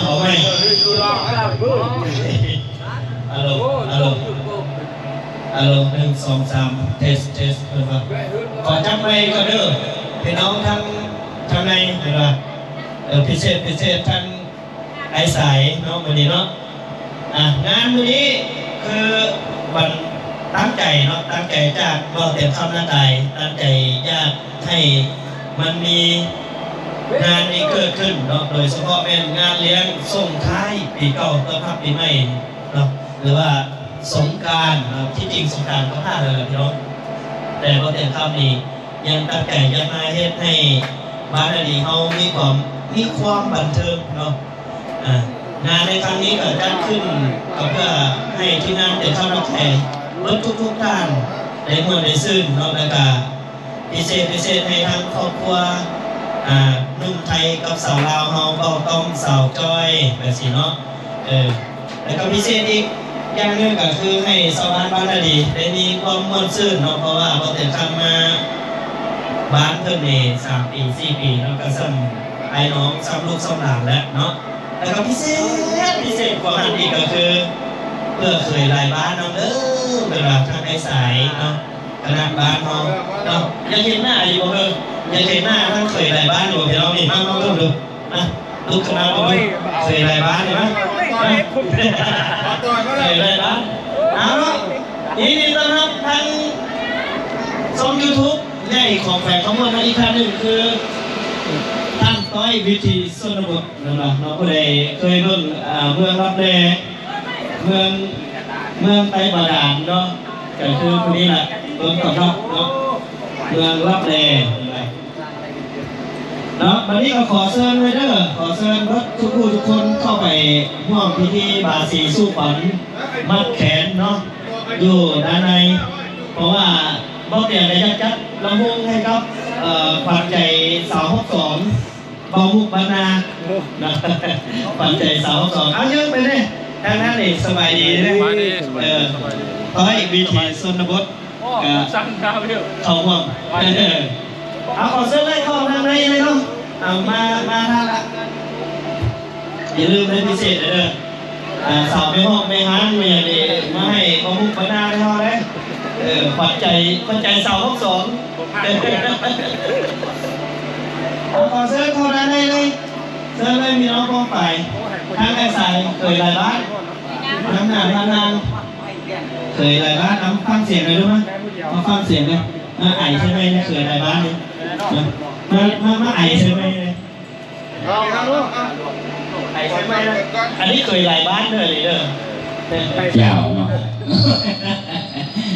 ເອົາໃໝ່ ອາໂລ ອາໂລ ອາໂລ ໜຶ່ງ ສອງ ສາມ ເທສ ເທສ ເພິ່ນວ່າ ຂໍຈັບໄມກ່ອນເດີ ພີ່ນ້ອງທາງ ທາງໃນ ເພິ່ນວ່າ ເອີ ພິເສດ ພິເສດທາງ ໄອ້ສາຍເນາະ ມື້ນີ້ເນາະ ອ່າ ງານມື້ນີ້ຄືມັນຕັ້ງໃຈເນາະ ຕັ້ງໃຈຈາກເວົ້າແຕ່ຄຳນາກາຍ ຕັ້ງໃຈຢາກໃຫ້ມັນມີງານນີ້ເກີດຂຶ້ນເນາະ ໂດຍສະເພາະແມ່ນງານລ້ຽງສົ່ງທ້າຍປີເກົ່າຕ້ອນຮັບປີໃໝ່ເນາະ ຫຼືວ່າສົງການເນາະ ທີ່ຈິງສົງການກໍຜ່ານແລ້ວແຫຼະພີ່ນ້ອງ ແຕ່ເວົ້າແຕ່ຄຳນີ້ ຍັງຕັ້ງໃຈຢາກມາເຮັດໃຫ້ບ້ານນາດີເຮົາມີຄວາມ ມີຄວາມບັນເທີງເນາະ ອ່າ ງານໃນຄັ້ງນີ້ກໍຈັດຂຶ້ນກໍເພື່ອໃຫ້ທີມງານເຕັນເຂົ້າຮັກແຂກເບິດທຸກໆທ່ານໄດ້ມ່ວນໄດ້ຊື່ນເນາະ ແລ້ວກະພິເສດ ພິເສດໃຫ້ທາງຄອບຄົວ ອ່າ ໜຸ່ມໄທກັບສາວລາວເຮົາ ເວົ້າຕ້ອງສາວຈ້ອຍ ແບບຊີ້ເນາະ ເອີ ແລ້ວກໍພິເສດອີກຢ່າງໜຶ່ງກໍຄືໃຫ້ຊາວບ້ານບ້ານນາດີໄດ້ມີຄວາມມ່ວນຊື່ນເນາະ ເພາະວ່າບໍ່ເຕັນຄຳມາບ້ານເພິ່ນນີ້ສາມປີສີ່ປີເນາະ ກໍສ່ຳອ້າຍນ້ອງສ່ຳລູກສ່ຳຫຼານແຫຼະເນາະ ແລ້ວກໍພິເສດ ພິເສດກວ່ານັ້ນອີກກໍຄືເພື່ອເຂີຍຫຼາຍບ້ານນຳເດີ ເວລາທາງໄອ້ສາຍເນາະ ຄະນະບ້ານເຮົາເນາະ ຢາກເຫັນໜ້າຢູ່ບໍ່ເຮີ ຢາກເຫັນໜ້າທາງເຂີຍຫຼາຍບ້ານຢູ່ບໍ່ ພີ່ນ້ອງນີ້ ມາ ມາເບິ່ງດູ ມາ ລຸກຂຶ້ນມາເບິ່ງດູ ເຂີຍຫຼາຍບ້ານນີ້ມາ ມາ ເຂີຍຫຼາຍບ້ານ ເອົາເນາະ ຍິນດີຕ້ອນຮັບທາງຊ່ອງຢູທູບໃຫຍ່ຂອງແຂວງຄຳມ່ວນນະ ອີກທ່ານໜຶ່ງຄືທ່ານຕ້ອຍວິຖີຊົນນະບົດ ແມ່ນບໍ່ເນາະ ຜູ້ໃດເຄີຍເບິ່ງ ອ່າ ເມືອງລັບແລ ເມືອງ ເມືອງໄຕບາດານເນາະ ກໍຄືຜູ້ນີ້ລະ ເບິ່ງຕອນຮັບເນາະ ເມືອງລັບແລເນາະ ບັດນີ້ກໍຂໍເຊີນເລີຍເດີ ຂໍເຊີນເບິດທຸກຜູ້ທຸກຄົນເຂົ້າໄປຮ່ວມພິທີບາສີສູ່ຂວັນມັດແຂນເນາະ ຢູ່ດ້ານໃນ ເພາະວ່າບໍ່ແກ່ໃດຢາກຈັດລຳວົງໃຫ້ກັບ ເອີ ຂວັນໃຈສາວຫົກສອງ ເວົ້າມຸກບ້ານນາ ເນາະ ຂວັນໃຈສາວສອງ ເອົາເຢີກໄປເດ້ ທາງນັ້ນນີ້ສະບາຍດີເດ້ ສະບາຍດີ ເອີ ສະບາຍດີ ຕ້ອຍວິຖີຊົນນະບົດ ກໍເຂົ້າຮ່ວມ ເອົາ ຂໍເຊີນເລີຍ ເຂົ້າທາງໃນເລີຍເນາະ ເອົາ ມາ ມາທາງລະ ຢ່າລືມເດ້ ພິເສດເດີ ອ່າ ສາວແມ່ຮອກແມ່ຮ້ານແມ່ຫຍັງນີ້ ມາໃຫ້ຄວາມຮູ້ບັນດາເຮົາເດ້ ເອີ ຂວັນໃຈ ຂວັນໃຈສາວຮອກສອງ ເອົາ ຂໍເຊີນເຂົ້າດ້ານໃນເລີຍ ເຊີນເລີຍພີ່ນ້ອງປ້ອງປາຍ ທາງອ້າຍສາຍ ເຂີຍຫຼາຍບ້ານ ນຳໜ້ານຳນາງ ເຂີຍຫຼາຍບ້ານ ເອົາຟັງສຽງໜ້ອຍດູມາ ມາຟັງສຽງໜ້ອຍ ມາໄອໃສ່ໄມແດ່ ເຂີຍຫຼາຍບ້ານນີ້ ມາ ມາ ມາໄອໃສ່ໄມແດ່. ເອົາ ເອົາ ເອົາ ອັນນີ້ເຂີຍຫຼາຍບ້ານເດີ ອັນນີ້ເດີ ເຈົ້າເນາະ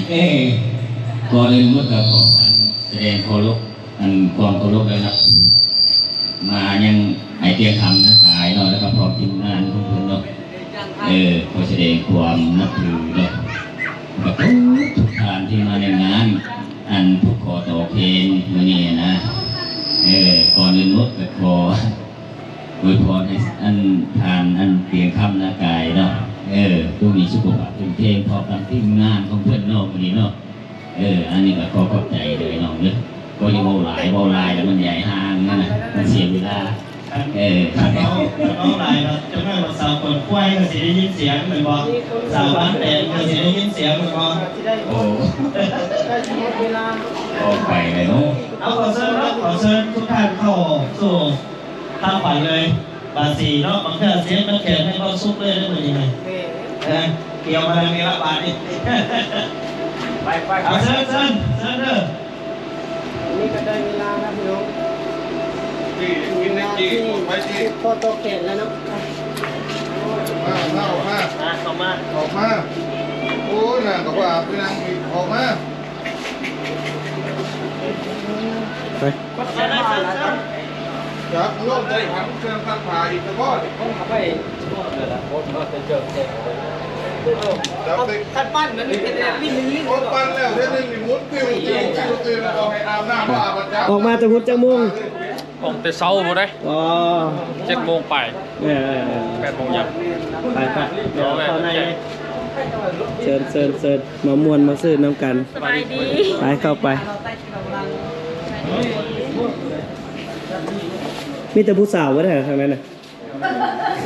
ເອີ ກ່ອນອື່ນໝົດກໍຂໍອັນສະແດງເຄົາລົບ ອັນຄວາມເຄົາລົບ ແລະ ນັບຖືມາຍັງອ້າຍຕຽງຄຳທັງຫຼາຍເນາະ ແລ້ວກໍພ້ອມທີມງານຂອງເພິ່ນເນາະ ເອີ ຂໍສະແດງຄວາມນັບຖືເນາະ ກັບທຸກໆທ່ານທີ່ມາໃນງານ ອັນຜູກຄໍຕໍ່ແຂນມື້ນີ້ນະ ເອີ ກ່ອນອື່ນໝົດກໍຂໍອວຍພອນໃຫ້ອັນທ່ານອັນຕຽງຄຳນາກາຍເນາະ ເອີ ຈົ່ງມີສຸຂະພາບເຂັ້ມແຂງ ພ້ອມທັງທີມງານຂອງເພິ່ນເນາະ ມື້ນີ້ເນາະ ເອີ ອັນນີ້ກໍຂໍຂອບໃຈເດີນ້ອງເດີ ບໍ່ຢາກເວົ້າຫຼາຍ ເວົ້າຫຼາຍແລ້ວມັນໃຫຍ່ຫ່າງນະ ມັນເສຍເວລາ ເອີ ຄັນເວົ້າ ຄັນເວົ້າຫຼາຍລະ ຈັກໜ້ອຍວ່າສາວຂວັນຄວາຍກໍຊິໄດ້ຍິນສຽງແມ່ນບໍ່? ສາວບ້ານແຕນກໍຊິໄດ້ຍິນສຽງແມ່ນບໍ່? ໂອ້ ອອກໄປແລ້ວເນາະ ເອົາ ຂໍເຊີນເນາະ ຂໍເຊີນທຸກທ່ານເຂົ້າສູ່ພາຂວັນເລີຍ ບາສີເນາະ ບາງເທື່ອຊິເຮັດມາແຂນໃຫ້ເວົ້າສຸກເລີຍເດີມື້ນີ້ນະ ເອີ ກຽວມາທາງນີ້ລະບາດນີ້ ໄປ ໄປ ເອົາ ເຊີນ ເຊີນ ເຊີນເດີ. ນີ້ກໍໄດ້ເວລາແລ້ວພີ່ນ້ອງ ທີ່ກິນໄດ້ຈີ່ ໄວ້ຈີ່ ພໍຕໍ່ແຂນແລ້ວເນາະ ມາ ມາ ອອກມາ ອາ ເຂົ້າມາ ອອກມາ ໂອ້ຍ ນາງກໍບໍ່ອາບ ໄປນາງອີກ ອອກມາ ໄປ ຈັກໂລດໄດ້ທັງເຄື່ອງຊັກຜ້າອີກ ແຕ່ບໍ່ ເອົາໄປ ຄັນປັ່ນມັນມີແຕ່ປີ້ນ ໂອ້ ປັ່ນແລ້ວເທື່ອໜຶ່ງນີ້ໝຸນຕິວຕິວຕິວຕິວ ອອກມາແຕ່ຫົວຈັກ ອອກມາແຕ່ຫົວຈັກໂມງ? ອອກແຕ່ເຊົ້າພຸ້ນເດ້ ອໍ ເຈັດໂມງປາຍ ເອີ ເອີ ເອີ ແປດໂມງຍັງ ໄປ ໄປ ເອົາແມ່ ເຂົ້າໃນ ເຊີນ ເຊີນ ເຊີນ ມາມ່ວນມາຊື່ນນຳກັນ ສະບາຍດີ ໄປ ເຂົ້າໄປ ມີແຕ່ຜູ້ສາວບໍ່ໄດ້ທາງນັ້ນນະ.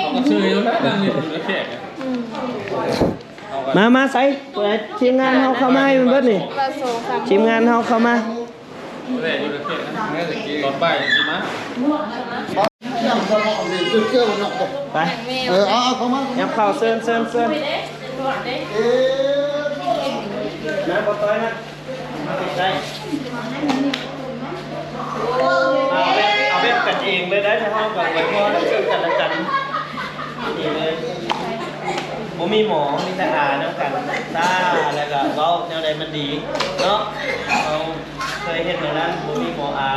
ເຂົາກໍຊື່ຢູ່ແລ້ວ ນັ່ງຢູ່ແຂກ ມາ ມາໃສ່ ຜູ້ໃດ ທີມງານເຮົາເຂົ້າມາໃຫ້ມັນເບິດນີ້ ວ່າສອງສາມ ທີມງານເຮົາເຂົ້າມາ ແລ້ວຢູ່ແຂກ ຕອນບ່າຍຊິມາ ໄປ ເອີ ເອົາ ເອົາເຂົ້າມາ ຍັບເຂົ້າ ເຊີນ ເຊີນ ເຊີນ ເອີ ມາ ບໍ່ຕ້ອຍມາ ມາໃກ້ໆ ເອົາແບບ ເອົາແບບກັນເອງເລີຍໄດ໋ ຖ້າເຮົາກໍອວຍພອນເຊິ່ງກັນແລະກັນ ນີ້ເລີຍ ບໍ່ມີໝໍ ມີແຕ່ອານຳກັນ ຊາ ແລ້ວກໍເວົ້າແນວໃດມັນດີເນາະ ເຮົາເຄີຍເຮັດແນວນັ້ນ ບໍ່ມີໝໍອາ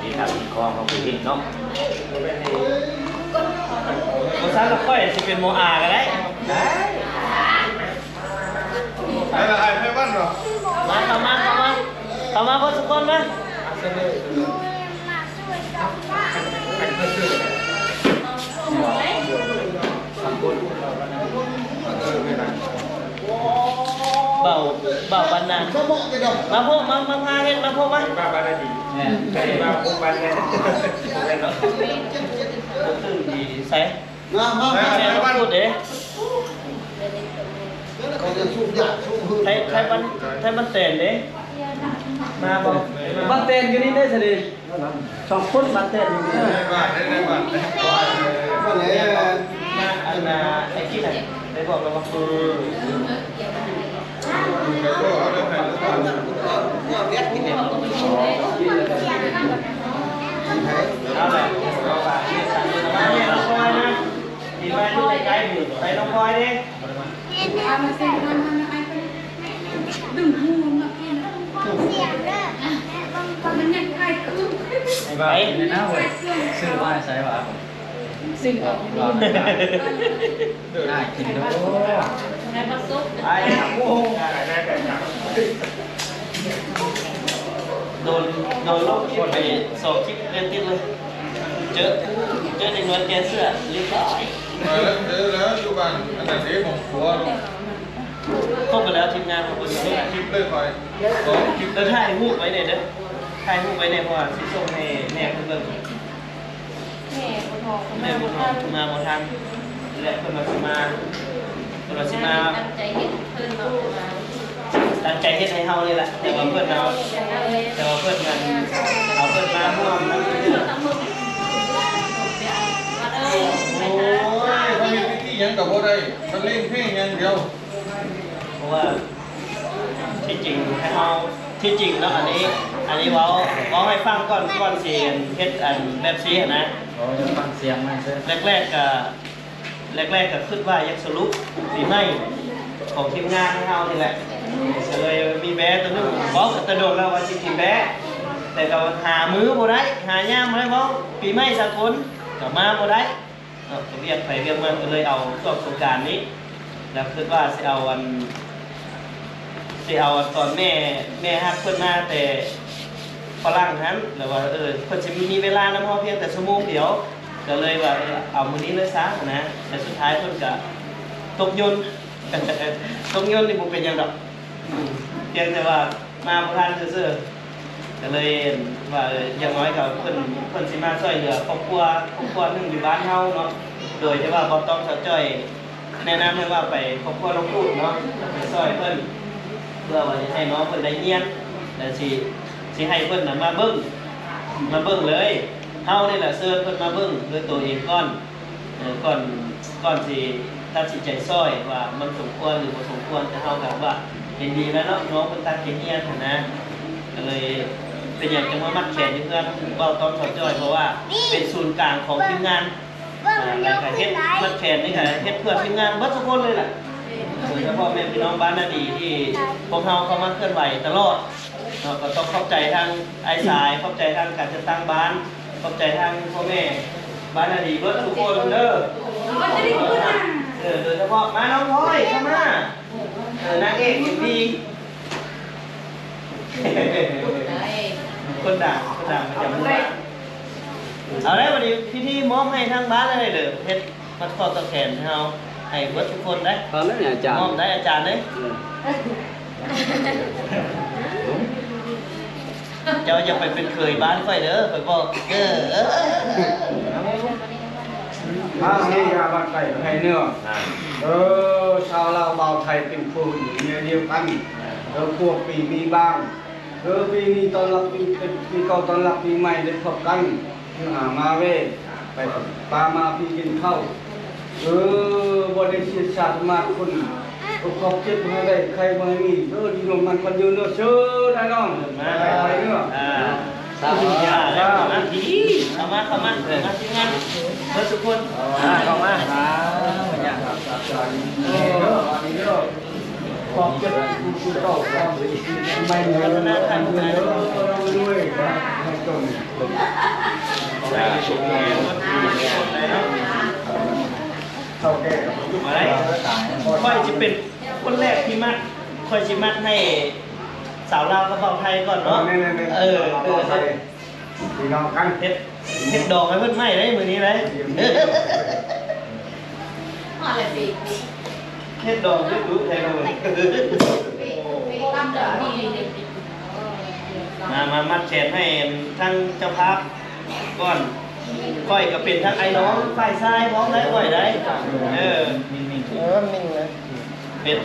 ມີທາງມີຄອງເຮົາຄືເຫັນເນາະ ບໍ່ຊັ້ນລະຂ້ອຍຊິເປັນໝໍອາກໍໄດ້ ໄດ້ ໄດ້ລະ ອ້າຍໄພວັນເນາະ ມາ ເຂົ້າມາ ເຂົ້າມາ ເຂົ້າມາເບິດທຸກຄົນມາ ເບົາ ເບົາບັນນາ ມາໂພ ມາ ມາພາເຮັດ ມາໂພ ມາ ແມ່ນ ເປັນວ່າຜູ້ບັນແມ່ນ ບໍ່ແມ່ນເນາະ ບໍ່ຄືດີໃສ ມາ ມາ ມາ ແມ່ນ ມາ ມາ ເດ້ ໄທ ໄທບັນ ໄທບັນແຕນເດ້ ມາບໍ່? ບັນແຕນຢູ່ນີ້ເດ້ຊະເດ ສອງຄົນບັນແຕນຢູ່ນີ້ ໃນບ້ານ ໃນ ໃນບ້ານ ມາ ອັນນ່າ ໄອ້ຄິດນະ ໄດ້ບອກແລ້ວບໍ່? ເອົາແຫຼະ ມາເຮັດທາງນີ້ ມາເຮັດນ້ອງພອຍນະ ທີ່ມາຢູ່ໃກ້ໆ ໄປນ້ອງພອຍເດ້ ດຶງຫູມັນກິນ ມັນຍັງໄຄຂຶ້ນ ໄອ້ບ່າວກິນແນ່ນາເວີຍ ຊື້ມາໃສ່ຫວາ? ຊື້ເອົາ ໜ້າກິນເດີ ໄອ້ ໂດນ ໂດນລົບຄລິບໄປສອງຄລິບເລື່ອນຕິດເລີຍ ເຈີ ເຈີເດັກນ້ອຍແກ່ເສື້ອ ລຽບຮ້ອຍ ມາແລ້ວ ເຈີແລ້ວ ຢູ່ບ້ານ ອັນນັ້ນເດ້ ໝ່ອງຄົວເນາະ ຄົບກັນແລ້ວທີມງານຂອງເພິ່ນ ລົບຄລິບເລີຍຂ້ອຍ ເອີ ຖ່າຍຮູບໄວ້ແດ່ເດີ ຖ່າຍຮູບໄວ້ແດ່ ເພາະວ່າຊິສົ່ງໃຫ້ແມ່ເພິ່ນເບິ່ງ ແມ່ບໍ່ທັນ ແມ່ບໍ່ທັນ ມາບໍ່ທັນ ແລະເພິ່ນວ່າຊິມາ ເພິ່ນວ່າຊິມາ ຕັ້ງໃຈເຮັດເພິ່ນເນາະ ຕັ້ງໃຈເຮັດໃຫ້ເຮົານີ້ແຫຼະ ແຕ່ວ່າເພິ່ນເອົາ ແຕ່ວ່າເພິ່ນນັ້ນ ເອົາເພິ່ນມາຮ່ວມນຳ ໂອ້ຍ ເຂົາເຮັດພິທີຫຍັງກໍບໍ່ໄດ້ ບັນເລງເພງຢ່າງດຽວ ເພາະວ່າ ທີ່ຈິງໃຫ້ເຮົາ ທີ່ຈິງເນາະ ອັນນີ້ ອັນນີ້ເວົ້າ ເວົ້າໃຫ້ຟັງກ່ອນ ກ່ອນຊິເຮັດອັນແບບຊີ້ຫັ້ນນະ ເວົ້າໃຫ້ຟັງສຽງມັນເຊີ ແລກໆກະ ແລກໆກະຄິດວ່າຢາກສະຫຼຸບປີໃໝ່ຂອງທີມງານເຮົານີ້ແຫຼະ ກະເລີຍມີແບ້ໂຕໜຶ່ງ ເວົ້າກັນແຕ່ດົນແລ້ວວ່າຊິກິນແບ້ ແຕ່ກະຫາມື້ບໍ່ໄດ້ ຫາຍາມບໍ່ໄດ້ ເວົ້າປີໃໝ່ສາກົນກະມາບໍ່ໄດ້ ເນາະ ກະວຽກໃຜວຽກມັນ ກະເລີຍເອົາຊ່ວງສົງການນີ້ ແລ້ວຄິດວ່າຊິເອົາອັນ ຊິເອົາອັນຕອນແມ່ ແມ່ຮັກເພິ່ນມາແຕ່ຝຣັ່ງຫັ້ນ ແລ້ວວ່າ ເອີ ເພິ່ນຊິມີເວລານຳເຮົາພຽງແຕ່ຊົ່ວໂມງດຽວ ກະເລີຍວ່າ ເອີ ເອົາມື້ນີ້ເລີຍຊະຫັ້ນນະ ແຕ່ສຸດທ້າຍເພິ່ນກະຕົກຍົນ ຕົກຍົນນີ້ບໍ່ເປັນຫຍັງດອກ ອືມ ພຽງແຕ່ວ່າມາບໍ່ທັນຊື່ໆ ກະເລີຍວ່າ ເອີ ຢ່າງໜ້ອຍກໍເພິ່ນ ເພິ່ນຊິມາຊ່ວຍເຫຼືອຄອບຄົວ ຄອບຄົວໜຶ່ງຢູ່ບ້ານເຮົາເນາະ ໂດຍທີ່ວ່າບໍ່ຕ້ອງສາວຈ້ອຍແນະນຳໃຫ້ວ່າໄປຄອບຄົວນ້ອງປູດເນາະ ໄປຊ່ອຍເພິ່ນ ເພື່ອວ່າຈະໃຫ້ນ້ອງເພິ່ນໄດ້ຮຽນ ແລະຊິ ຊິໃຫ້ເພິ່ນນະມາເບິ່ງ ມາເບິ່ງເລີຍ ເຮົານີ້ແຫຼະເຊີນເພິ່ນມາເບິ່ງດ້ວຍໂຕເອງກ່ອນ ກ່ອນ ກ່ອນຊິຕັດສິນໃຈຊ່ອຍວ່າມັນສົມຄວນຫຼືບໍ່ສົມຄວນ, ແຕ່ເຮົາກໍວ່າເຫັນດີແລ້ວເນາະ, ນ້ອງເພິ່ນຕັ້ງໃຈຮຽນຫັ້ນນະ, ກໍເລີຍເປັນຫຍັງຈັ່ງມາມັດແຂນຢູ່ເຮືອນເວົ້າຕ້ອມສາວຈ້ອຍ, ເພາະວ່າເປັນສູນກາງຂອງທີມງານ. ອ່າ ແລ້ວກໍເຮັດມັດແຂນນີ້ກໍເຮັດເພື່ອທີມງານເບິດທຸກຄົນເລີຍລະ, ໂດຍສະເພາະແມ່ພີ່ນ້ອງບ້ານນາດີທີ່ພວກເຮົາເຂົ້າມາເຄື່ອນໄຫວຕະຫຼອດເນາະ. ກໍຕ້ອງຂອບໃຈທາງອ້າຍຊາຍ, ຂອບໃຈທາງການຈັດຕັ້ງບ້ານ, ຂອບໃຈທາງພໍ່ແມ່ບ້ານນາດີເບິດທຸກຄົນເດີ. ເອີ ໂດຍສະເພາະ ມາ ນ້ອງພອຍ ເຂົ້າມາ, ເອີ ນາງເອກເອັມວີ ຄົນດັງ ຄົນດັງປະຈຳໝູ່ບ້ານ. ເອົາໄດ໋ ວັນນີ້ພິທີມອບໃຫ້ທາງບ້ານເລີຍເດີ, ເຮັດມັດຂໍ້ຕໍ່ແຂນໃຫ້ເຮົາ ໃຫ້ເບິດທຸກຄົນໄດ໋. ຕອນນັ້ນອາຈານ ມອບໄດ້ອາຈານເດ້. ເອີ ເຈົ້າຢ່າໄປເປັນເຂີຍບ້ານຂ້ອຍເດີ ຂ້ອຍບອກ. ເອີ ເອີ ເອີ ມາເຮຍາບ້ານໄປໄທເນາະ. ເອີ ຊາວລາວບ່າວໄທເປັນພວກຢູ່ເມືອງດຽວກັນ. ເອີ ພວກປີມີບາງ ເອີ ປີນີ້ຕ້ອນຮັບປີ ເປັນປີເກົ່າຕ້ອນຮັບປີໃໝ່ໄດ້ພົບກັນ, ຫາມາແວ່ ໄປປາມາພີກິນເຂົ້າ. ເອີ ບໍ່ໄດ້ເສຍຊາດມາກຄົນ, ເອີ ຄວາມເຈັບບໍ່ໃຫ້ໄດ້ ໄຂ້ບໍ່ໃຫ້ມີເດີ, ຢູ່ນຳກັນຄວນຢູ່ເດີ ເຊີນອ້າຍນ້ອງ. ມາ ໄປເດີ. ອ່າ ສາທຸ ເຂົ້າມາ ເຂົ້າມາ ເອີ ມາທີມງານເບິດທຸກຄົນ. ອ່າ ເຂົ້າມາ ເອີ ອັນນີ້ເດີ ອັນນີ້ເດີ. ຂອບໃຈຜູ້ເກົ່າ ຂອບໃຈໃໝ່ເດີ ເດີ ເດີ ເດີ ເດີ ໃຫ້ຈົງ ເຖົ້າແກ່ ຂ້ອຍຊິເປັນຄົນແລກທີ່ມັດ, ຂ້ອຍຊິມັດໃຫ້ສາວລາວກັບບ່າວໄທກ່ອນເນາະ. ແມ່ນໆໆ ເອີ ເອີ ພີ່ນ້ອງກັນ ເຮັດ ເຮັດດອງໃຫ້ເພິ່ນໃໝ່ໄດ໋ມື້ນີ້ໄດ໋. ຮອດແລ້ວຊິ ເຮັດດອງດຸແທ້ເນາະ. ມາ ມາມັດແຂນໃຫ້ທາງເຈົ້າພາບກ່ອນ. ຂ້ອຍກໍເປັນທັງອ້າຍນ້ອງຝ່າຍຊາຍພ້ອມໄດ້ຂ້ອຍໄດ໋. ເອີ ເອີ ເປັນ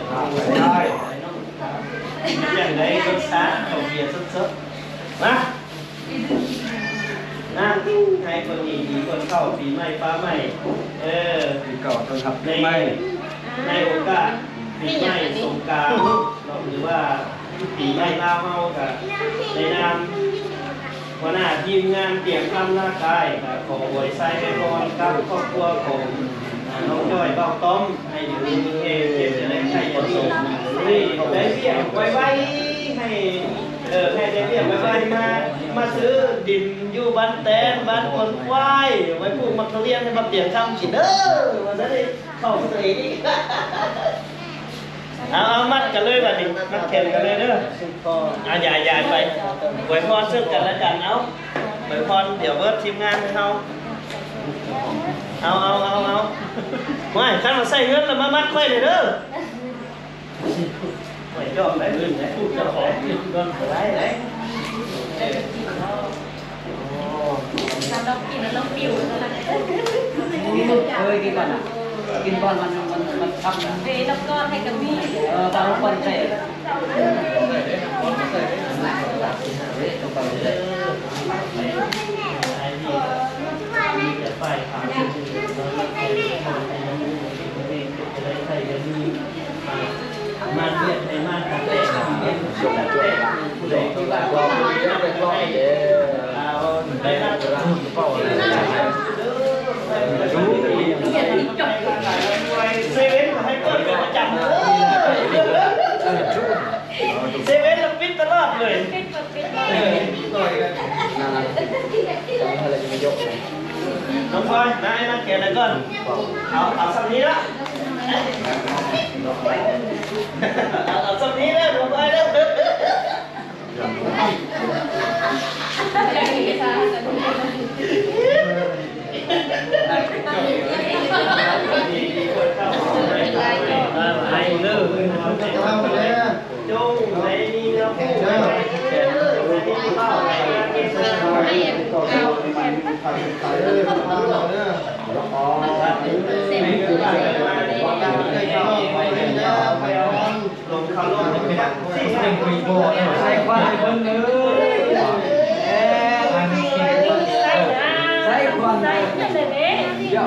ຈັ່ງໃດລົດຊາດເຂົ້າເບຍສົດໆ. ມາ ນະ ໃຫ້ຄົນດີໆ ຄົນເຂົ້າປີໃໝ່ຟ້າໃໝ່ ເອີ ປີເກົ່າຕ້ອນຮັບປີໃໝ່ ໃນໂອກາດປີໃໝ່ສົງການເນາະ ຫຼືວ່າປີໃໝ່ລາວເຮົາ ກະໃນນາມຫົວໜ້າທີມງານຕຽງຄຳນາກາຍ ກະຂໍອວຍໄຊໃຫ້ພອນກັບຄອບຄົວຂອງ ອ່າ ນ້ອງຈ້ອຍ ເບົາຕ້ອມ ໃຫ້ຢູ່ດີມີແຮງ ເຈັບຢ່າໄດ້ ໄຂ້ຢ່າມີ ໃຫ້ໄດ້ວຽກໄວໆ ໃຫ້ ເອີ ໃຫ້ໄດ້ວຽກໄວໆ ມາ ມາຊື້ດິນຢູ່ບ້ານແຕນ ບ້ານຄົນຄວາຍ ໄວ້ປູກໝາກທຸລຽນໃຫ້ບັກຕຽງຄຳກິນເດີ ວ່າຊັ້ນເດ. ເຂົ້າໃສ່ອີກ ເອົາ ເອົາ ມັດກັນເລີຍບາດນີ້ ມັດແຂນກັນເລີຍເດີ. ອ່າ ຢາຍໆ ໄປ ອວຍພອນເຊິ່ງກັນແລະກັນ ເອົາ ອວຍພອນ ດຽວເບິດທີມງານເຮົາ ເອົາ ເອົາ ເອົາ ເອົາ ໂອ້ຍ ຄັນວ່າໃສ່ເງິນລະມາມັດຂ້ອຍເດີ. ໄວ້ຈອງໄດ້ເງິນໄດ້ ຜູ້ເຈົ້າຂອງກິນກ່ອນກໍໄດ້ເດ້. ເອີ ສຳລັບກິນແລ້ວລະປິວເທົ່ານັ້ນ. ເອີ ກິນກ່ອນນະ ກິນກ່ອນ ມັນ ມັນ ມັນຄັກນະ. ເດ້ ນ້ຳກ້ອນໃຫ້ກໍມີ. ເອີ ປາລົງກ່ອນໃສ່ ເອີ ຕ້ອງໄປເລີຍ. ເຊເວັນລະປິດຕະຫຼອດເລີຍ. ນ້ອງພອຍ ມາໃຫ້ມັດແຂນໃຫ້ກ່ອນ. ເອົາ ເອົາສ່ຳນີ້ລະ ເອົາ ເອົາສ່ຳນີ້ເດີ ນ້ອງພອຍເດີ. ໃສ່ຄວັນໃຫ້ເພິ່ນເດີ ໃສ່ຄວັນ ໃສ່ຄວັນ ໃສ່ຄວັນເດີ.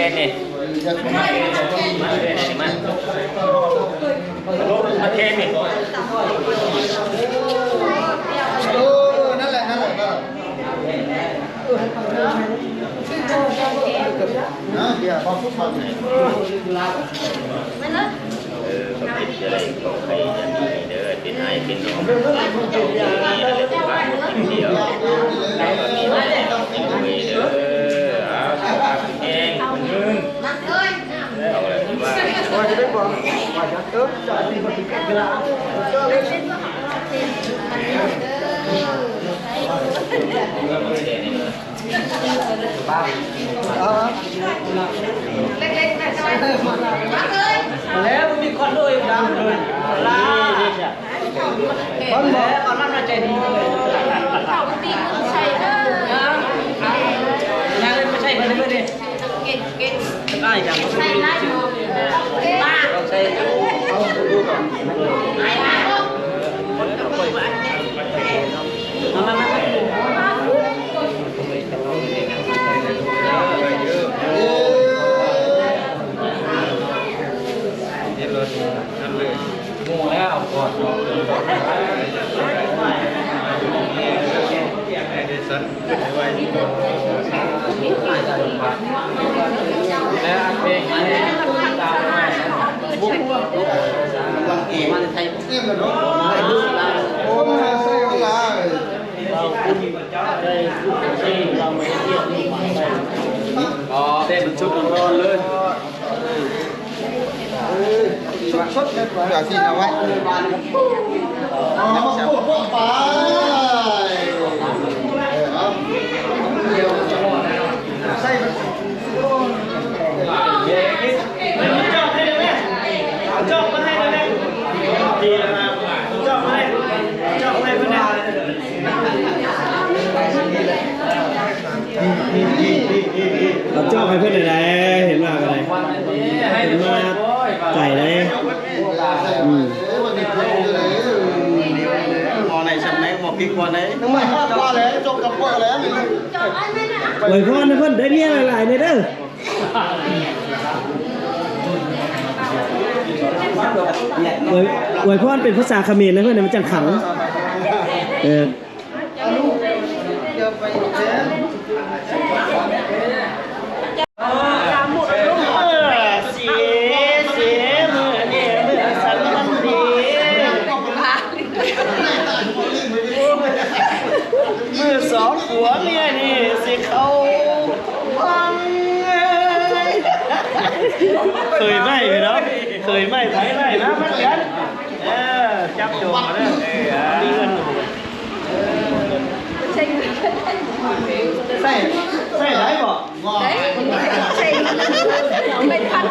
ນີ້ ມາແທນນີ້ ເອີ ນັ້ນແຫຼະ ນັ້ນແຫຼະ ນັ້ນແຫຼະ ນະ ເອີ ກໍເປັນຈະໄດ້ຂອງໃຜຢ່າງນີ້ເດີ ເປັນອ້າຍເປັນນ້ອງ ເປັນພີ່ເປັນນ້ອງ ເປັນພີ່ເປັນນ້ອງ ເປັນພີ່ເປັນນ້ອງ ເປັນພີ່ເປັນນ້ອງ ເອີ ເອົາ ເອົາ ເອົາ ເອົາ ເລັກໆ ນ້ອຍໆ ແລ້ວມີຄວັນໂດຍດຳເລີຍ ລາ ຄວັນບໍ່ ເອົານ້ຳໃຈດີເລີຍ ເຂົາປີກໃສ່ເດີ ນາງເອີຍ ມາໃສ່ເພິ່ນເບິ່ງເດ້ ເກັ່ງໆ ອ້າຍຈັງ ໃສ່ຫຼາຍບໍ່ ເກັ່ງ ເກັ່ງ ເກັ່ງ ເກັ່ງ ເກັ່ງ ເກັ່ງ ເກັ່ງ ເກັ່ງ ເກັ່ງ ເກັ່ງ ເກັ່ງ ເກັ່ງ ເກັ່ງ ເກັ່ງ ເອໍ ເດ້ ມັນສຸກຮ້ອນໆ ເລີຍ ເອີ ສົດໆ ເລີຍ ເອົາຊິເອົາໄວ້ ເອົາມາໂປະໆ ໄປ ເອີ ເອົາ ໃສ່ ຈອກໃຫ້ໄດ້ແມ່ ຈອກມາໃຫ້ໄດ້ແມ່ ດີແລ້ວນະ ຈອກມາໃຫ້ ຈອກມາໃຫ້ເພິ່ນແດ່. ເອົາຈອກໃຫ້ເພິ່ນໄດ້ ເຫັນວ່າກໍໄດ້ ເຫັນວ່າໃຈໄດ້ ອືມ ໝໍໃນຊຳໃດ ໝໍພິກກ່ອນໄດ໋ ອວຍພອນໃຫ້ເພິ່ນໄດ້ເມຍຫຼາຍໆ ແດ່ເດີ. ອວຍ ອວຍພອນເປັນພາສາຂະເໝນນະເພິ່ນ ມັນຈັ່ງຂັງ ເອີ. ມື້ສອງຜົວເມຍນີ້ຊິເຂົ້າວັງເອີຍ ເຂີຍໃໝ່ພີ່ນ້ອງ ເຂີຍໃໝ່ໄຜໃໝ່ນະ ມັນກັນ ເອີ ຈັບໂຈມເດີ ເອີ ມີເງິນ ໃຊ້ ໃຊ້ໄດ້ບໍ່? ໄດ້ ໃຊ້ ໄດ້ພັນບາດ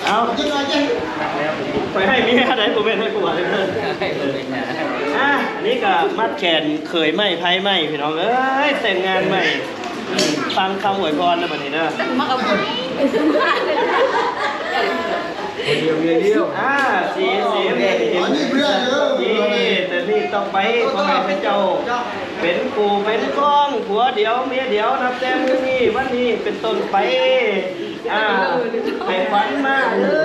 ເອົາ ຂ້ອຍໃຫ້ເມຍໄດ້ ບໍ່ແມ່ນໃຫ້ຜົວເດີ ອ່າ ອັນນີ້ກໍມັດແຂນເຂີຍໃໝ່ໄພໃໝ່ ພີ່ນ້ອງເອີຍ ແຕ່ງງານໃໝ່ ຟັງຄຳອວຍພອນນະບັດນີ້ເດີ ມາເອົາ ດຽວ ດຽວ ດຽວ ອ່າ ສີ ສີ ນີ້ ນີ້ ແຕ່ນີ້ຕໍ່ໄປ ຂໍໃຫ້ເຈົ້າ ເປັນຄູ່ເປັນຄອງ ຜົວດຽວເມຍດຽວ ນັບແຕ່ມື້ນີ້ ວັນນີ້ເປັນຕົ້ນໄປ ອ່າ ໃຫ້ຂວັນມາເດີ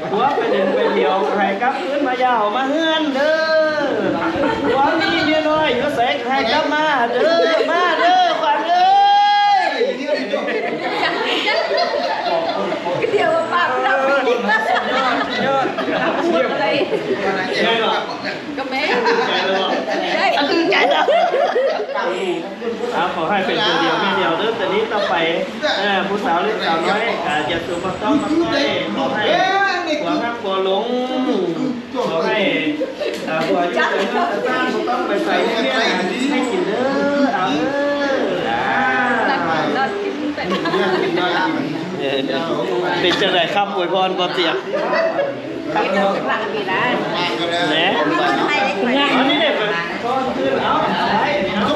ຜົວໄປຫຼິ້ນໄປທ່ຽວ ໃຫ້ກັບຄືນມາຢາວມາເຮືອນເດີ ຜົວມີເມຍນ້ອຍຢູ່ໃສ ໃຫ້ກັບມາເດີ ມາເດີ ຂວັນເອີຍ ກະດຽວວ່າປາກເຮົາ ສຸດຍອດ ສຸດຍອດ ໄດ້ບໍ່? ກໍແມ່ນ ໄດ້ ເອົາ ຂໍໃຫ້ເປັນຜົວດຽວເມຍດຽວເດີ ແຕ່ນີ້ຕໍ່ໄປ ເອີ ຜູ້ສາວເລັກສາວນ້ອຍ ອາດຈະສູ່ມາຕ້ອງມາຕ້ອຍ ຂໍໃຫ້ຜົວຮັກຜົວຫຼົງ ຂໍໃຫ້ ເອີ ຜົວຢູ່ໃສເຮືອນຊານ ບໍ່ຕ້ອງໄປໃສ ມີເມຍໃຫ້ກິນເດີ ເອົາເດີ ນອນກິນ ເປັນຈັ່ງໃດຄຳອວຍພອນບໍ່ຕຽງ? ແຫຼະ ອັນນີ້ເດ້ ເອົາ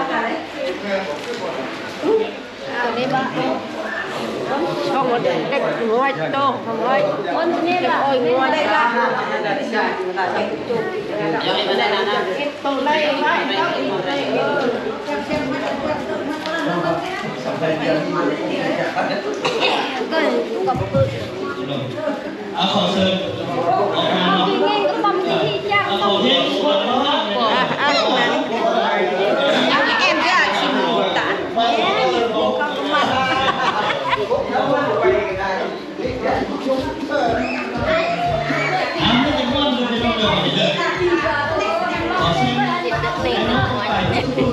ສອງຮ້ອຍໂຕ ສອງຮ້ອຍ ໂອ້ຍ ງົວ ໂຕໄລ່ໄວ້ ເອີ ກໍບໍ່ຄື ເອົາ ຂໍເຊີນອອກມາເນາະ ເອົາ ຂໍເພງກ່ອນເນາະ ແອມຢາກຊິໜີຕາ ເອີ ເອົາ ເປັນກ່ອນເດີ ເປັນກ່ອນເດີ ຂໍເຊີນ ເປັນເພງເນາະ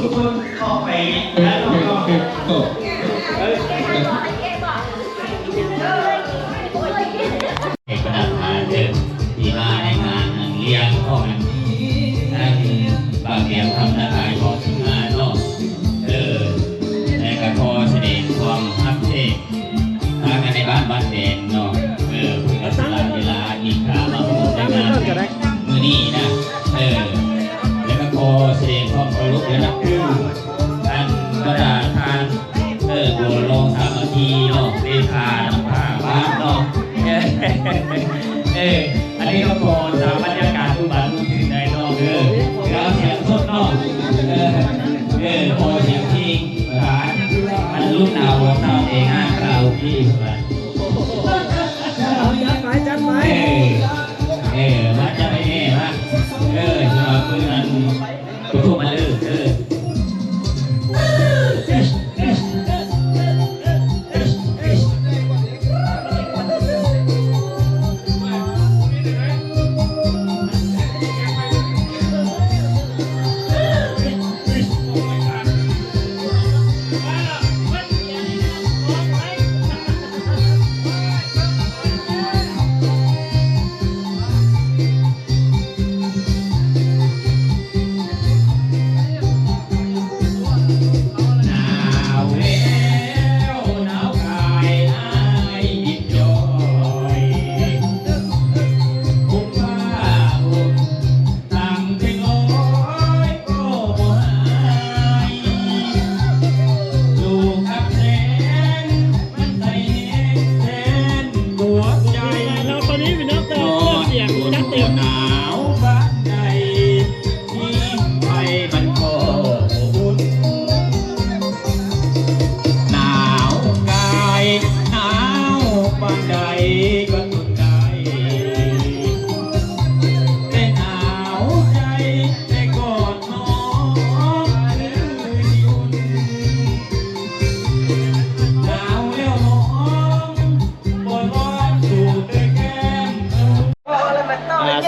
ທຸກຄົນເຂົ້າໄປ ເອີ ເອີ ໃຫ້ບັນດາທ່ານເດີ ທີ່ມາໃນງານອັນລ້ຽງຂອງອັນ ອັນບາງແກ້ວຄຳນາກາຍຂອງທີມງານເນາະ ເອີ ແລະກະຂໍສະແດງຄວາມຮັກແທ້ ທາງໃນບ້ານ ບ້ານແດງເນາະ ເອີ ເພິ່ນກະສະຫຼະເວລາອີກກະມາຮ່ວມໃນງານມື້ນີ້ນະ ເອີ ແລະກະຂໍສະແດງຄວາມເຄົາລົບ ແລະນັບຖື ອັນບັນດາທ່ານ ເອີ ຜູ້ລອງສາມັກຄີເນາະ ເລຂານຳພາບ້ານເນາະ ເອີ ອັນນີ້ກໍພໍສາມາດບັນຍາກາດຮູ້ບາດຮູ້ຊື່ໄດ້ເນາະ ເອີ ເອົາສຽງສົດເນາະ ເອີ ເອີ ພໍສຽງເພງ ອັນລຸ້ນອາວສາວເອງາຄາຣາໂອເກະ ເອີ ເອີ ມາຈັດໃຫ້ແນ່ມາ ເອີ ສຳລັບມື້ນັ້ນ ປະຖົມມະເລີກເດີ. ແລ້ວຕອນນີ້ພີ່ນ້ອງກໍເປີດສຽງຈັດເຕັມ ໜາວປານໃດ ມີໄຟມັນກໍບໍ່ອຸ່ນ ໜາວກາຍໜາວປານໃດກໍທົນໄດ້ ແຕ່ໜາວໃຈ ໄດ້ກອດນ້ອງຄືຢູ່ ໜາວແລ້ວນ້ອງບໍ່ຮ້ອນສູດແຕ່ແກ້ມ. ອ່າ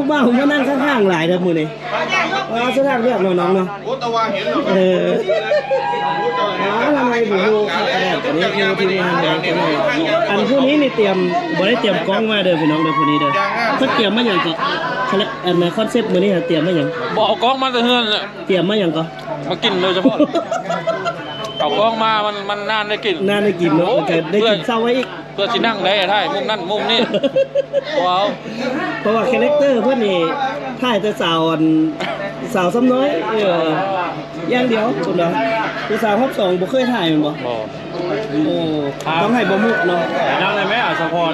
ຜູ້ບ່າວມານັ່ງຂ້າງໆຫຼາຍເດີມື້ນີ້. ອ່າ ສະຖານເລືອກເນາະນ້ອງເນາະ. ໂອ້ ແຕ່ວ່າເຫັນແລ້ວ ເອີ ອ່າ ທຳໄມບໍ່ຮູ້ຄັກຂະໜາດນີ້ ຄືທີມງານເຮົາຈັງໃດ. ອັນຜູ້ນີ້ນີ້ຕຽມ ບໍ່ໄດ້ຕຽມກ້ອງມາເດີພີ່ນ້ອງເດີ ຜູ້ນີ້ເດີ. ເພິ່ນຕຽມມາຫຍັງເກາະ? ອັນນະ ຄອນເຊັບມື້ນີ້ຕຽມມາຫຍັງ? ບໍ່ເອົາກ້ອງມາແຕ່ເຮືອນແຫຼະ. ຕຽມມາຫຍັງເກາະ? ມາກິນໂດຍສະເພາະ. ເອົາກ້ອງມາ ມັນ ມັນນານໄດ້ກິນ ນານໄດ້ກິນເນາະ. ໂອ້ຍ ກໍໄດ້ກິນເຊົ້າໄວ້ອີກ. ເພື່ອຊິນັ່ງໄດ້ຖ່າຍມຸມນັ້ນມຸມນີ້. ວ້າວ ເພາະວ່າຄາແຣັກເຕີເພິ່ນນີ້ຖ່າຍແຕ່ສາວ ອັນ ສາວຊ້ຳນ້ອຍ ເອີ ຢ່າງດຽວພຸ້ນນະ. ຜູ້ສາວຮອບສອງບໍ່ເຄີຍຖ່າຍແມ່ນບໍ່? ບໍ່. ໂອ້ ຕ້ອງໃຫ້ບໍ່ມຸກເນາະ. ນາງໄດ້ແມ່ອາສະພອນ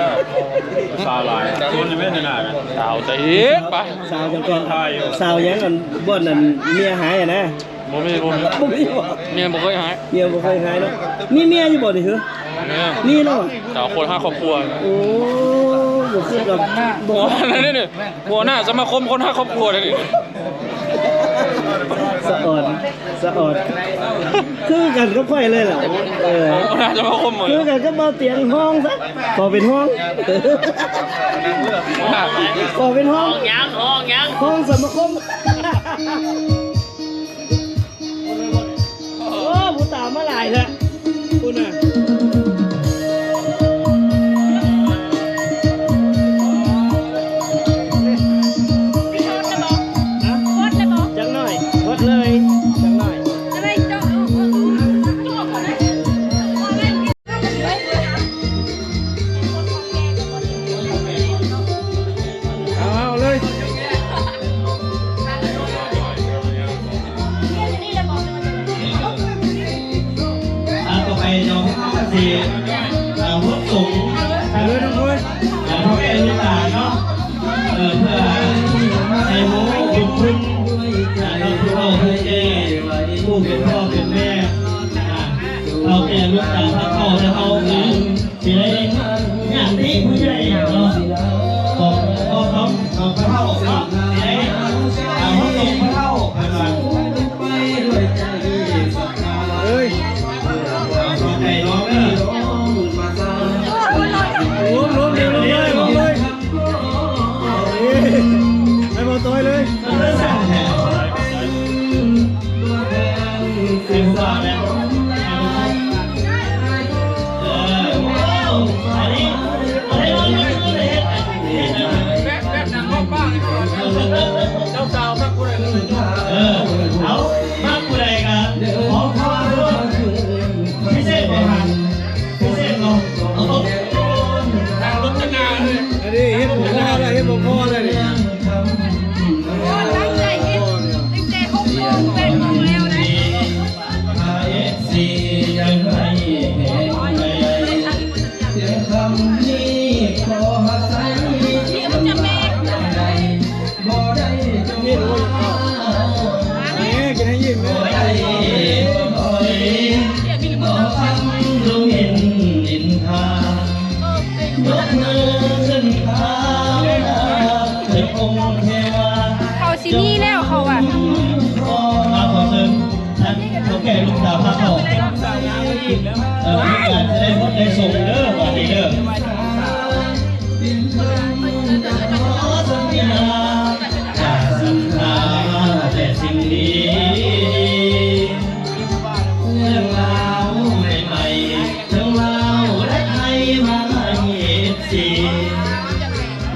ສາວຫຼາຍ ຊວນໄດ້ແມ່ນານະ. ສາວໃສອີກປະ? ສາວຫຍັງເກາະ? ສາວຫຍັງ ອັນ ບ່ອນ ອັນ ເມຍຫາຍຫັ້ນນະ. ບໍ່ມີ ບໍ່ມີ ບໍ່ມີບໍ່? ເມຍບໍ່ເຄີຍຫາຍ ເມຍບໍ່ເຄີຍຫາຍເນາະ. ມີເມຍຢູ່ບໍ່ນີ້? ເອີ ມີເນາະ. ສາວຄົນຮັກຄອບຄົວ. ໂອ້ ບໍ່ຄືກັບ ບໍ່ ຫົວໜ້ານີ້ ຫົວໜ້າສະມາຄົມຄົນຮັກຄອບຄົວນີ້. ສະອອນ ສະອອນ ຄືກັນກັບຂ້ອຍເລີຍລະ. ເອີ ຫົວໜ້າສະມາຄົມ ຄືກັນກັບບ່າວຕຽງ. ຮ້ອງຊະ ຂໍເປັນຮ້ອງ ຂໍເປັນຮ້ອງ. ຮ້ອງຫຍັງ? ຮ້ອງຫຍັງ? ຮ້ອງສະມາຄົມ. ໂອ້ ຜູ້ຕາມມາຫຼາຍແທ້ພຸ້ນນະ. ຮະ? ຈັກໜ້ອຍ ເບິດເລີຍ ຈັກໜ້ອຍ. ເອົາ ເອົາເລີຍ. ອ່າ ຕໍ່ໄປເນາະ ເຮົາກໍຊິ ອ່າ ບົດສົງ ເອີ ທຸກຄົນ ອ່າ ພໍ່ແມ່ລູກຫຼານເນາະ ເອີ ເພື່ອໃຫ້ຮູ້ບຸນຄຸນ ອ່າ ຕໍ່ຜູ້ເຖົ້າຜູ້ແກ່ ຜູ້ເປັນພໍ່ເປັນແມ່ ອ່າ ເຖົ້າແກ່ລູກຫຼານ ເຖົ້າແກ່ເຮົາ ອ່າ ຊິໄດ້ຍາດຕິຜູ້ໃຫຍ່ເນາະ ຂອງພໍ່ຂອງ ຂອງພະເຖົ້າເນາະ ຊິໄດ້ ອ່າ ເຮົາສົ່ງພະເຖົ້າ ເພິ່ນວ່າ ເອີຍ ໃຫ້ນ້ອງເດີ ລວມ ລວມ ລວມເລີຍ ລວມເລີຍ ໃຫ້ບໍ່ຕ້ອຍເລີຍ. ເອີ ເອົາ ມັກຜູ້ໃດກໍຂໍຄວາມ ພິເສດບໍ່ທັນ ພິເສດເນາະ ເອົາ ອັນນີ້ເຮັດບໍ່ພໍແລ້ວ ເຮັດບໍ່ພໍແລ້ວນີ້. ໂອ້ ຕັ້ງໃຈເຮັດຕັ້ງແຕ່ຫົກໂມງ ແປດໂມງແລ້ວນະ. ນີ້ ກິນໃຫ້ອີ່ມເດີ. ເຂົາຊິມີແລ້ວ ເຂົາວ່າ. ມາຂໍເຊີນທ່ານເຖົ້າແກ່ລູກສາວພາເຂົ້າ ເອີ ມີການສະແດງບົດໃນສົງເດີ ບາດນີ້ເດີ.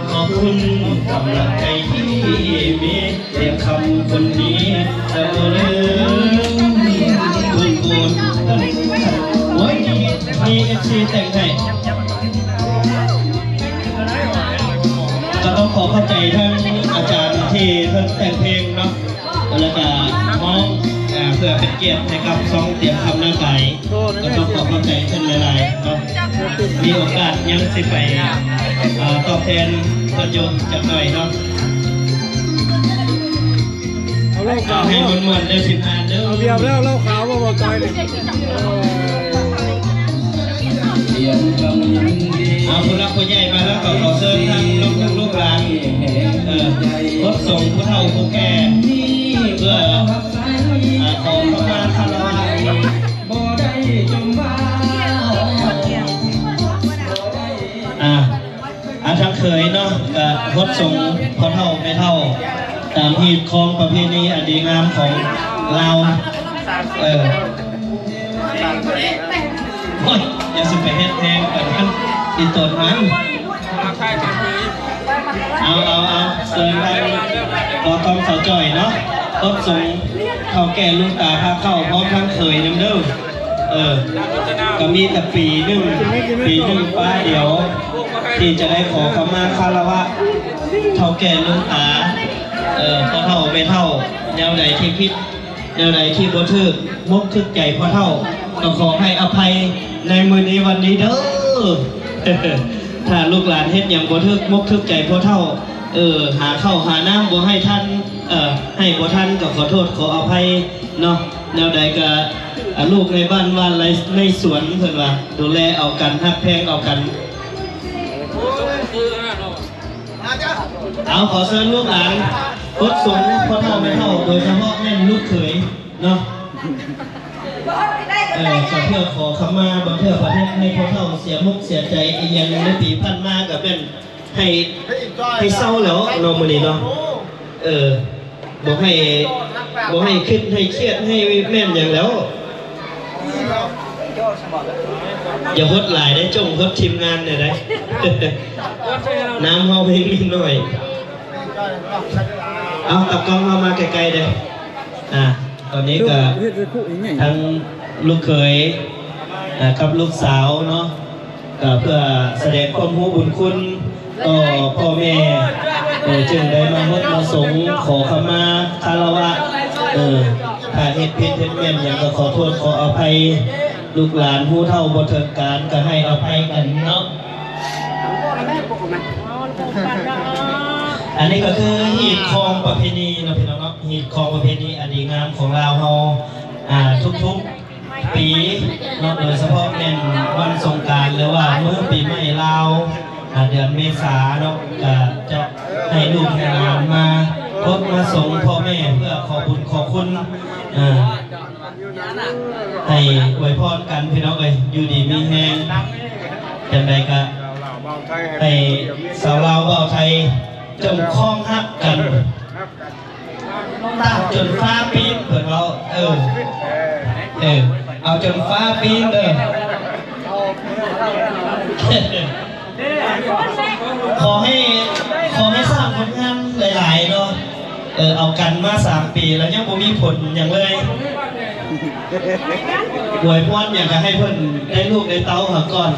ຂອບຄຸນກຳລັງໃຈທີ່ມີ ເປັນຄຳຄົນດີ ແຕ່ບໍ່ລືມບຸນຄຸນ. ໂອ້ຍ ມີ ມີເອັຟຊີແຕ່ງໃຫ້ ກໍຕ້ອງຂໍຂອບໃຈທາງອາຈານທີ່ເພິ່ນແຕ່ງເພງເນາະ ແລ້ວກໍຮ້ອງ ອ່າ ເພື່ອເປັນກຽດໃຫ້ກັບຊ່ອງຕຽມຄຳນາກາຍ. ກໍຕ້ອງຂໍຂອບໃຈເພິ່ນຫຼາຍໆເນາະ ມີໂອກາດຍັງຊິໄປ ອ່າ ຕອບແທນເພິ່ນຢູ່ຈັກໜ້ອຍເນາະ. ເອົາເຫຼົ້າຂາວ ເອົາໃຫ້ມ່ວນໆເດີທີມງານເດີ. ເອົາບຽບແລ້ວ ເຫຼົ້າຂາວບໍ່ ບໍ່ຕ້ອຍນີ້. ຂໍເຊີນທາງລູກໆຫຼານ ເອີ ຄົນສົງຜູ້ເຖົ້າຜູ້ແກ່ ເພື່ອ ອາ ຂໍເຂົ້າມາຄາລະວະ ອາ ອາ ທາງເຂີຍເນາະ ກະຫົດສົງພໍ່ເຖົ້າແມ່ເຖົ້າ ຕາມຮີດຄອງປະເພນີອັນດີງາມຂອງລາວ ເອີ ໂອ້ຍ ຢ່າຊິໄປເຮັດແຮງປານນັ້ນ ອີຕົນຫັ້ນ. ເອົາ ເອົາ ເອົາ ເຊີນທາງບໍ່ຕ້ອງສາວຈ້ອຍເນາະ ຄົນສົງເຖົ້າແກ່ລຸງຕາພາເຂົ້າ ພ້ອມທັງເຂີຍນຳເດີ. ເອີ ກະມີແຕ່ປີໜຶ່ງ ປີໜຶ່ງປາດຽວ ທີ່ຈະໄດ້ຂໍເຂົ້າມາຄາລະວະເຖົ້າແກ່ລຸງຕາ ເອີ ພໍ່ເຖົ້າແມ່ເຖົ້າ ແນວໃດທີ່ຜິດ ແນວໃດທີ່ບໍ່ຖືກມົກຖືກໃຈພໍ່ເຖົ້າ ກໍຂໍໃຫ້ອະໄພໃນມື້ນີ້ວັນນີ້ເດີ. ຖ້າລູກຫຼານເຮັດຫຍັງບໍ່ຖືກມົກຖືກໃຈພໍ່ເຖົ້າ ເອີ ຫາເຂົ້າຫານ້ຳບໍ່ໃຫ້ທັນ ເອີ ໃຫ້ບໍ່ທັນ ກໍຂໍໂທດຂໍອະໄພເນາະ. ແນວໃດກໍ ອາ ລູກໃນບ້ານ ບ້ານໃນ ໃນສວນ ເພິ່ນວ່າ ດູແລເອົາກັນ ຮັກແພງເອົາກັນ. ເອົາ ຂໍເຊີນລູກຫຼານ ຄົນສົງພໍ່ເຖົ້າແມ່ເຖົ້າ ໂດຍສະເພາະແມ່ນລູກເຂີຍເນາະ ເອີ ກະເພື່ອຂໍຂະມາ ບາງເທື່ອປະເທດໃຫ້ພໍ່ເຖົ້າເສຍມຸກເສຍໃຈອີ່ຫຍັງໃນປີຜ່ານມາ ກະແມ່ນໃຫ້ ໃຫ້ເຊົາແລ້ວເນາະ ມື້ນີ້ເນາະ ເອີ. ບໍ່ໃຫ້ ບໍ່ໃຫ້ຄິດໃຫ້ຄຽດໃຫ້ແມ່ນຫຍັງແລ້ວ. ຢ່າຫົດຫຼາຍເດ້ ຈົ່ງຫົດທີມງານແດ່ໃດ໋ ນ້ຳເຮົາແຮງມີໜ້ອຍ. ເອົາ ຕາກ້ອງເຮົາມາໃກ້ໆເດ້. ອາ ຕອນນີ້ກະ ທາງລູກເຂີຍ ອາ ກັບລູກສາວເນາະ ກະເພື່ອສະແດງຄວາມຮູ້ບຸນຄຸນຕໍ່ພໍ່ແມ່ ເອີ ຈຶ່ງໄດ້ມາຫົດມາສົງ ຂໍຂະມາຄາລະວະ ເອີ ຖ້າເຮັດຜິດເຮັດແມ່ນຫຍັງກໍຂໍໂທດຂໍອະໄພ ລູກຫຼານຮູ້ເທົ່າບໍ່ເຖິງການກໍໃຫ້ອະໄພກັນເນາະ. ອັນນີ້ກໍຄືຮີດຄອງປະເພນີເນາະພີ່ນ້ອງເນາະ ຮີດຄອງປະເພນີອັນດີງາມຂອງລາວເຮົາ ອາ ທຸກໆ ປີເນາະ ໂດຍສະເພາະແມ່ນວັນສົງການ ຫຼືວ່າມື້ປີໃໝ່ລາວ ອາ ເດືອນເມສາເນາະ ກະຈະໃຫ້ລູກໃຫ້ຫຼານມາພົບມາສົງພໍ່ແມ່ ເພື່ອຂໍບຸນຂໍຄຸນ ເອີ ໃຫ້ອວຍພອນກັນພີ່ນ້ອງເອີຍ ຢູ່ດີມີແຮງ ຈັ່ງໃດກະໃຫ້ສາວລາວບ່າວໄທຈົ່ງຄອງຮັກກັນ ຕາບຈົນຟ້າປີ້ນ ເພິ່ນເວົ້າ ເອີ ເອີ ເອົາຈົນຟ້າປີ້ນເດີ ຂໍໃຫ້ ຂໍໃຫ້ສ້າງຜົນງານຫຼາຍໆເນາະ ເອີ ເອົາກັນມາສາມປີແລ້ວຍັງບໍ່ມີຜົນຫຍັງເລີຍ ອວຍພອນຫຍັງກໍໃຫ້ເພິ່ນໄດ້ລູກໄດ້ເຕົ້າຫາກ່ອນ.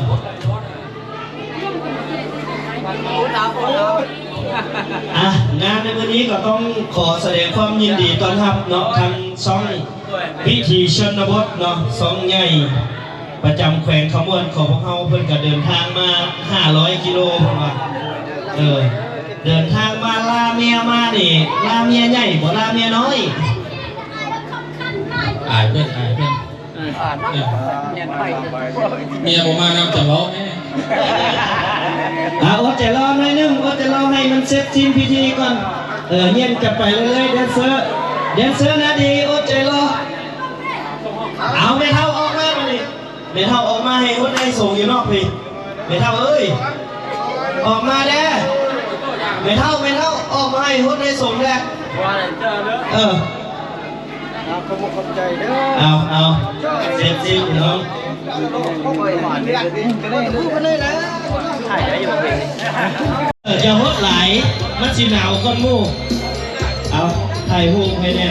ອ່ະ ງານໃນມື້ນີ້ກໍຕ້ອງຂໍສະແດງຄວາມຍິນດີຕ້ອນຮັບເນາະ ທາງຊ່ອງວິຖີຊົນນະບົດເນາະ ຊ່ອງໃຫຍ່ປະຈຳແຂວງຄຳມ່ວນຂອງພວກເຮົາ ເພິ່ນກໍເດີນທາງມາຫ້າຮ້ອຍກິໂລ ເພິ່ນວ່າ ເອີ ເດີນທາງມາລາເມຍມານີ້ ລາເມຍໃຫຍ່ບໍ່ລາເມຍນ້ອຍ ອາຍເພິ່ນ ອາຍເພິ່ນ. ເອີ ເມຍບໍ່ມານຳຈະເວົ້າແນ່ ອາ ອົດໃຈລໍໜ້ອຍໜຶ່ງ ອົດໃຈລໍໃຫ້ມັນເສັດສິ້ນພິທີກ່ອນ ເອີ ເຢັນກັນໄປເລື້ອຍໆ ແດນເຊີ ແດນເຊີນາດີ ອົດໃຈລໍ ເອົາ ແມ່ເຖົ້າອອກມາບາດນີ້ ແມ່ເຖົ້າອອກມາໃຫ້ຫົດໃຫ້ສົງຢູ່ນອກພີ້ ແມ່ເຖົ້າເອີຍ ອອກມາແດ່ ແມ່ເຖົ້າ ແມ່ເຖົ້າ ອອກມາໃຫ້ຫົດໃຫ້ສົງແດ່ ເອີ. ເອົາ ເອົາ ເຊັກຊີພີ່ນ້ອງ ເອີ ຢ່າຫົດຫຼາຍ ມັນຊິໜາວກ່ອນໝູ່ ເອົາ ຖ່າຍຮູບໃຫ້ແດ່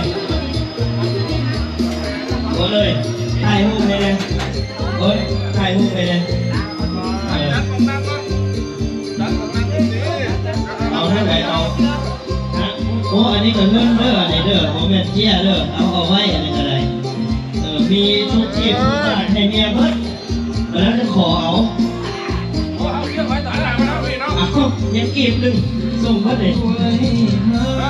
ໂອ້ຍ ຖ່າຍຮູບໃຫ້ແດ່ ໂອ້ຍ ຖ່າຍຮູບໃຫ້ແດ່ ເອີ ເອົາທາງໃດເອົາ ໂອ້ ອັນນີ້ກໍເງິນເດີ ອັນນີ້ເດີ ບໍ່ແມ່ນເຈ້ຍເດີ ເອົາ ເອົາໄວ້ ອັນນີ້ກໍໄດ້ ເອີ ມີທຸກທີ່ທຸກບາດໃຫ້ເມຍເບິດ ເວລາຈະຂໍເອົາ ເອົາ ຍັງກີບໜຶ່ງ ສົ່ງເບິດເດ ເອີ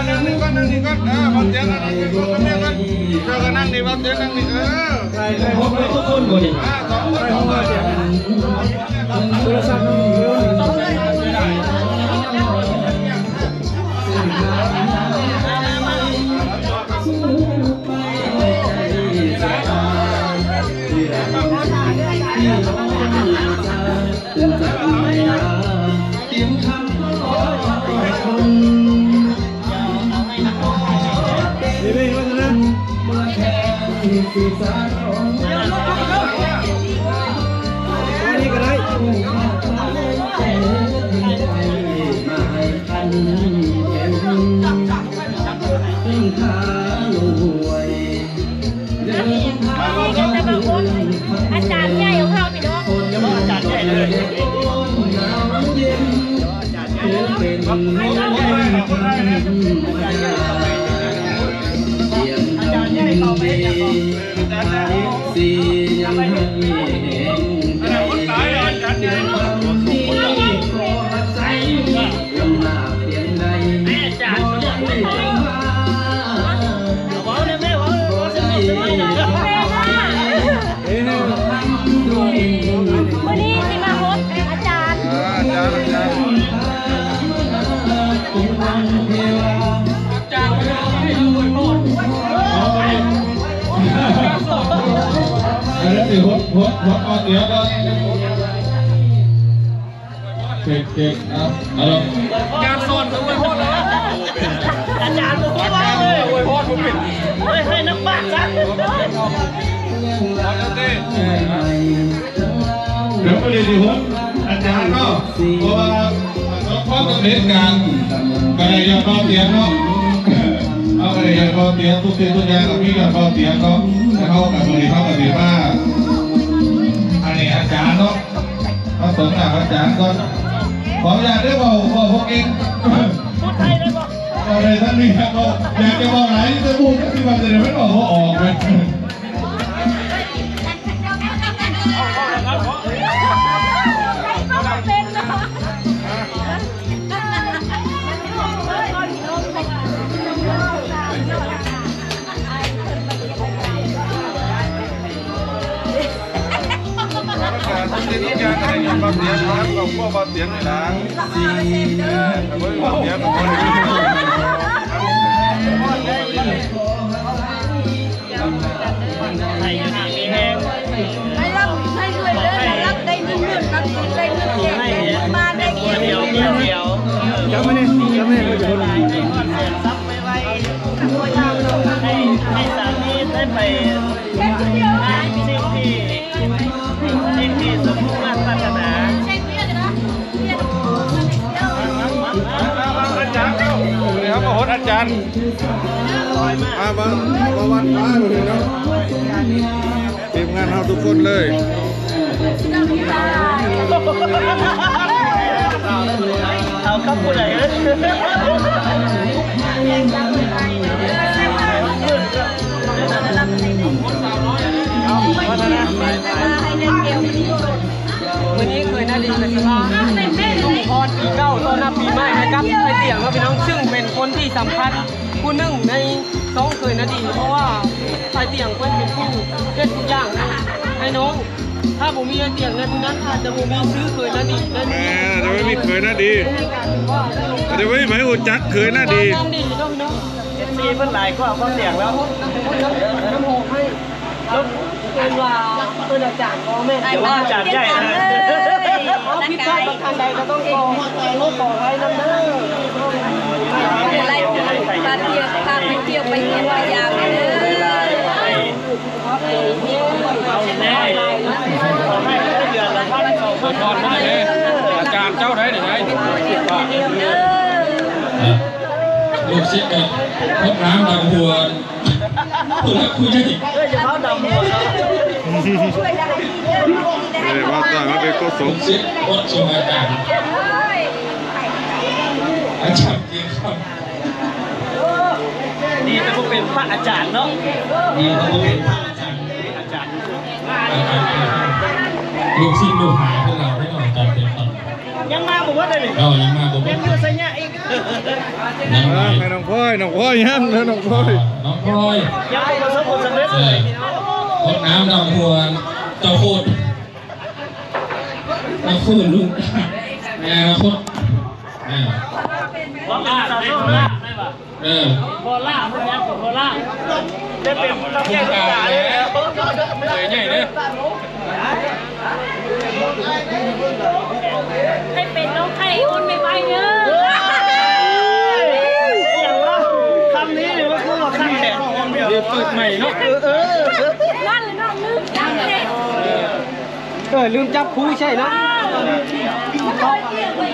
ນັ່ງນີ້ກ່ອນ ນັ່ງນີ້ກ່ອນ ເອີ ບ່າວເຈັນ ນັ່ງນີ້ກ່ອນ ເຈົ້າກໍນັ່ງນີ້ ບ່າວເຈັນ ນັ່ງນີ້ ເອີ ຄອບຄົວທຸກຄົນບໍ່ນີ້ ອ່າ ສອງຄົນ ສອງຄົນ ໂທລະສັບ ໂທລະສັບ. ອັນນີ້ກໍຈະມາໂຮດອາຈານໃຫຍ່ຂອງເຮົາພີ່ນ້ອງ ອາຈານໃຫຍ່ເລີຍ ອາຈານໃຫຍ່ເຂົ້າໄປເຮັດຫຍັງເນາະ? ມື້ນີ້ຊິມາໂຮດອາຈານ ອາຈານ ອາຈານ ອັນນີ້ຄືໂຮດ ໂຮດ ໂຮດອອກດຽວກ່ອນ. ເຈັກ ເຈັກ ເອົາ ເອົາລະ ການສອນກໍອວຍພອນແລ້ວ ອາຈານບໍ່ເຄີຍເວົ້າເລີຍ ອວຍພອນບໍ່ເປັນ ເຮີຍ ໃຫ້ນັກບາດຊະ ດຽວໄປເລີຍຊິໂຮດອາຈານເນາະ ເພາະວ່າຄວາມສຳເລັດການ ກໍໄດ້ຍ້ອນເບົາຕຽງເນາະ ເຮົາກໍໄດ້ຍ້ອນເບົາຕຽງ ທຸກສິ່ງທຸກຢ່າງກໍມີຍ້ອນເບົາຕຽງເນາະ ແລ້ວເຮົາກໍມື້ນີ້ເຮົາກໍຊິມາ ອັນນີ້ອາຈານເນາະ ມາສົມໜ້າອາຈານກ່ອນ ຂໍອະນຸຍາດເດີ ເວົ້າ ເວົ້າບໍ່ເກັ່ງ ພູດໄທໄດ້ບໍ່? ເວົ້າໄດ້ສ່ຳນີ້ ເວົ້າ ຢາກຈະເວົ້າຫຼາຍ ແຕ່ບໍ່ຮູ້ຈັກຊິເວົ້າຈັ່ງໃດ ມັນເວົ້າບໍ່ອອກເວີຍ. ໃຫ້ຢູ່ດີມີແຮງ ໃຫ້ລ່ຳໃຫ້ລວຍເດີ ໃຫ້ລ່ຳໄດ້ເງິນ ລ່ຳໄດ້ເງິນ ແຈກໄດ້ເງິນ ມາໄດ້ເງິນ ດຽວ ດຽວ ຈັບມານີ້ ຈັບມານີ້ ໃຫ້ ໃຫ້ສາມີໄດ້ໄປ ສິ່ງທີ່ ສິ່ງທີ່ສົມມຸດປາດຖະໜາ ອາຈານເຈົ້າ ເຮົາມາຮອດອາຈານ ມາ ມາ ມາວັດພະມື້ນີ້ເນາະ ທີມງານເຮົາທຸກຄົນເລີຍ ເອົາກັບຜູ້ໃດເອີຍ? ມື້ນີ້ເຂີຍໜ້າດີກໍຊິມາສົ່ງພອນປີເກົ່າຕ້ອນຮັບປີໃໝ່ໃຫ້ກັບອ້າຍຕຽງເນາະພີ່ນ້ອງ ຊຶ່ງເປັນຄົນທີ່ສຳຄັນຜູ້ໜຶ່ງໃນຊ່ອງເຂີຍໜ້າດີ ເພາະວ່າອ້າຍຕຽງເພິ່ນເປັນຜູ້ເຮັດທຸກຢ່າງໃຫ້ນ້ອງ ຖ້າບໍ່ມີອ້າຍຕຽງໃນມື້ນັ້ນ ອາດຈະບໍ່ມີຊື່ເຂີຍໜ້າດີ ແມ່ນ ອາດຈະບໍ່ມີເຂີຍໜ້າດີ ອາດຈະບໍ່ມີໃຜຮູ້ຈັກເຂີຍໜ້າດີ ເອັຟຊີເພິ່ນຫຼາຍກວ່າພໍ່ຕຽງແລ້ວ ນ້ຳຫອມໃຫ້ ເອີ້ນວ່າ ເອີ້ນອາຈານບໍ່ແມ່ນ ເອີ້ນວ່າອາຈານໃຫຍ່ ເອົາ ຜິດພາດປະການໃດກໍຕ້ອງຂໍ ຂໍອະໄພນຳເດີ ພາທ່ຽວ ພາໄປທ່ຽວໄປຢ້ຽມໄປຢາມເດີ ອວຍພອນມາເດ້ ອາຈານເຈົ້າໄດ້ນີ້ໄດ້ ລູກສິດກໍພົດນ້ຳດຳຫົວ ຜູ້ຫຼັກຜູ້ໃຫຍ່ ເອີຍ ຢ່າເວົ້າດຳຫົວເນາະ ເອີຍ ວ່າຕາຍມາເປັນກໍສົງສິດ ອດສົງອາຈານ ອາຈານເກງຄຳ ດີແຕ່ບໍ່ເປັນພະອາຈານເນາະ ດີແຕ່ບໍ່ເປັນພະອາຈານ ອາຈານ ອາຈານເກງຄຳ ລູກສິດລູກຫາຂອງເຮົາເດ້ເນາະ ອາຈານເກງຄຳ ຍັງມາບໍ່ໝົດເລີຍນີ້ ເອີ ຍັງມາບໍ່ໝົດ ຍັງຢູ່ໄຊຍະອີກ ຍັງຫຼາຍ ໃຫ້ນ້ອງພອຍ ນ້ອງພອຍຍາມເດີ ນ້ອງພອຍ ນ້ອງພອຍ ຍັງບໍ່ປະສົບຜົນສຳເລັດເລີຍ ເອີ ຄົນງາມດຳຫົວ ເຈົ້າໂຄດ ເຈົ້າໂຄດລຸງ ໃນອະນາຄົດ ເອີ ຄວາມເປັນສາວໂຊກລາບໄດ້ບໍ່? ເອີ ພໍລາ ເພິ່ນຍັງບໍ່ພໍລາ ໄດ້ເປັນລຳໃຫຍ່ລູກຫຼານເລີຍ ໃຫຍ່ເດ້ ໃຫ້ເປັນນ້ອງໄຂ່ອຸ່ນໄວໆເດີ. ເອີຍ ຫຍັງວະ ຄຳນີ້ນີ້ມັນຄືວ່າຄັກແທ້ ເປີດໃໝ່ເນາະ ເອີ ເອີ ນັ້ນແຫຼະເນາະ ລືມຈັບເດ້. ເອີ ລືມຈັບຄູໃສ່ເນາະ ເຂົ້າ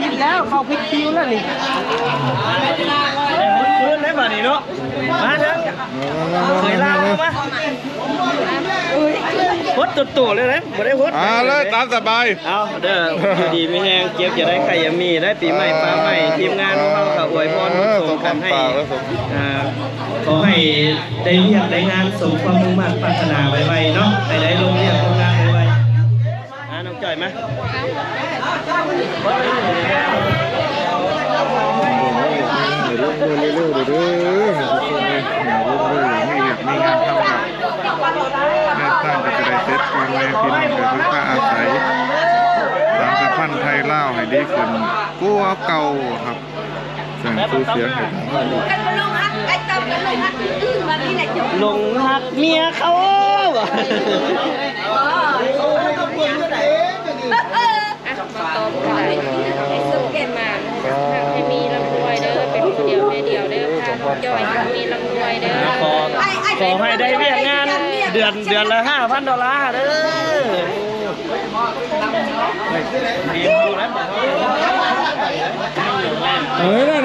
ຜິດແລ້ວ ເຂົ້າຜິດຄິວແລ້ວນີ້ ຄືນໄດ້ບາດນີ້ເນາະ ມາເດີ ເຄີຍລາວມາ ຫົດໂຕໆເລີຍນະ ບໍ່ໄດ້ຫົດ ອ່າ ເລີຍຕາມສະບາຍ ເອົາເດີ ຢູ່ດີມີແຮງ ເຈັບຢ່າໄດ້ ໄຂ້ຢ່າມີ ໄດ້ປີໃໝ່ ເອີ ປາໃໝ່ ທີມງານຂອງເຮົາກໍອວຍພອນ ເອີ ສົມຄວາມປາກ ອ່າ ຂໍໃຫ້ໄດ້ວຽກໄດ້ງານ ສົມຄວາມມຸ່ງມາດປາດຖະໜາໄວໆເນາະ ໃຫ້ໄດ້ລົງວຽກລົງງານໄວໆ. ອ່າ ນ້ອງຈ້ອຍມາ ໃຫ້ລົງເລື້ອຍໆເດີ ໃຫ້ທຸກຄົນເດີ ໃຫ້ລົງເລື້ອຍໆ ມີວຽກມີງານທຳ ງານສ້າງກໍຈະໄດ້ເສັດກ່ອນແດ່ ພີ່ນ້ອງກໍເພິ່ນພາອາໄສ ສານສຳພັນໄທລາວໃຫ້ດີຂຶ້ນກວ່າເກົ່າຄັບ. ສ້າງຊື່ສຽງໃຫ້ທາງເຮົາອີກ ຫຼົງຮັກເມຍເຂົາ ອ່ະ ມາຕໍ່ຜູ້ໃດ ໃຫ້ສຸກໃຫ້ໝານ ຮັກໃຫ້ມີ ລ່ຳລວຍເດີ ເປັນຜູ້ດຽວແມ່ດຽວເດີ ພານ້ອງຈ້ອຍຮັກມີ ລ່ຳລວຍເດີ ຂໍ ຂໍໃຫ້ໄດ້ວຽກງານເດືອນ ເດືອນລະຫ້າພັນໂດລາເດີ. ເອີ ນັ້ນ ນັ້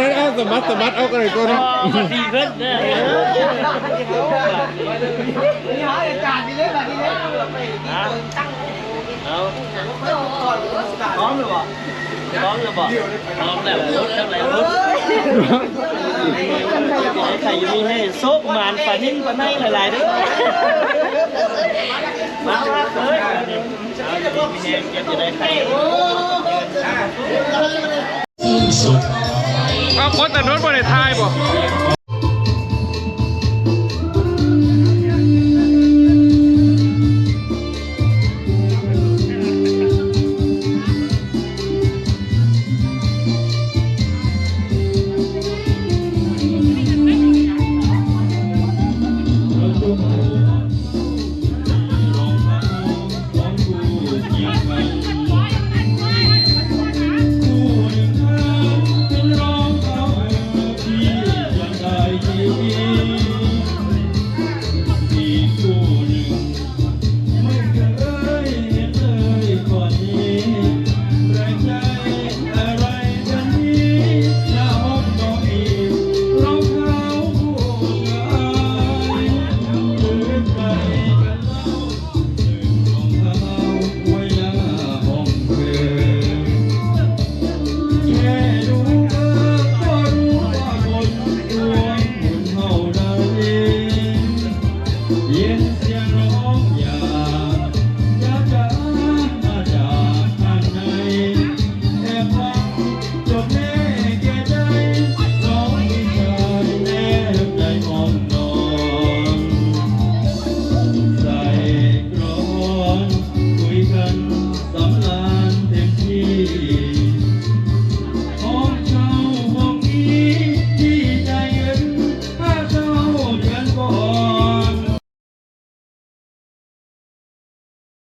ນ ເອົາ ສະບັດ ສະບັດ ເອົາກໍໄດ້ຕົວເນາະ ດີເພິ່ນເດີ ເອົາ ພ້ອມແລ້ວບໍ່? ພ້ອມແລ້ວບໍ່? ພ້ອມແລ້ວ ຫົດທັງຫຼາຍຫົດ ໃຫ້ຢູ່ມີແຮງ ໂຊກໝານປານິນປາໄນຫຼາຍໆເດີ ມາ ມາເອີຍ. ເອົາ ຄົນຖະໜົນບໍ່ໄດ້ຖ່າຍບໍ່?